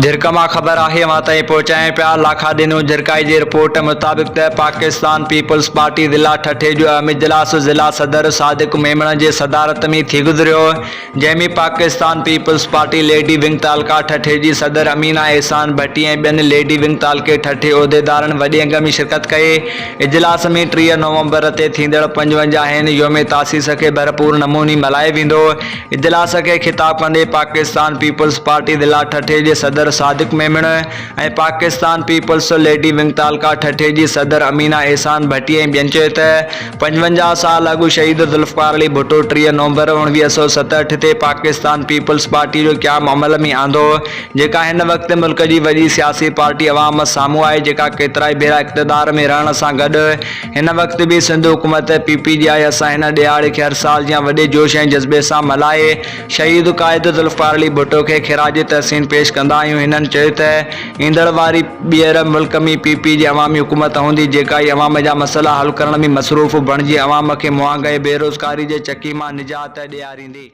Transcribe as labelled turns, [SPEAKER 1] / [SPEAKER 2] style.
[SPEAKER 1] جھرڪ مان خبر آهي اوهان تائين پهچايون پيا لاکا ڏنو جھرڪائي جي رپورٽ مطابق ته پاڪستان پيپلز پارٽي ضلع ٺٽي جو اهم اجلاس ضلع صدر صادق ميمڻ جي صدارت ۾ ٿي گذريو جنهن ۾ Pakistan peoples party lady wing تعلقه ٺٽي جي صدر امينه احسان ڀٽي ۽ ٻين ليڊي ونگ تعلقي ٺٽي عهديدارن وڏي انگ ۾ شرڪت ڪئي اجلاس ۾ 30 نومبر تي ٿيندڙ پنجونجاهين يوم تاسيس کي ڀرپور نموني ملهايو ويندو اجلاس کي خطاب ڪندي پاڪستان پيپلز پارٽي ضلع ٺٽي جي صدر Sadiq Memon ۽ Pakistan peoples lady wing تعلقه ٺٽي جي صدر امينه احسان ڀٽي ۽ ٻين چيو ته 55 سال اڳ شهيد ذوالفقار علي ڀٽو 30 نومبر 1967 تي پاڪستان پيپلز پارٽي جو قيام عمل ۾ آندو جيڪا هن وقت ملڪ جي وڏي سياسي پارٽي عوام سامهون آهي جيڪا ڪيترائي ڀيرا اقتدار ۾ رهڻ سان گڏ هن وقت به سنڌ حڪومت پي پي جي آهي اسان هن ڏهاڙي کي هر سال جيان وڏي جوش ۽ جذبي سان ملهائي شهيد قائد ذوالفقار علي ڀٽو کي خراج تحسين پيش ڪندا آهيون هنن چيو ته ايندڙ واري ٻيهر ملڪ ۾ پي پي جي عوامي حڪومت هوندي جيڪا ئي عوام جا مسئلا حل ڪرڻ ۾ مصروف بڻجي عوام کي مهانگائي بيروزگاري جي چڪي مان نجات ڏياريندي.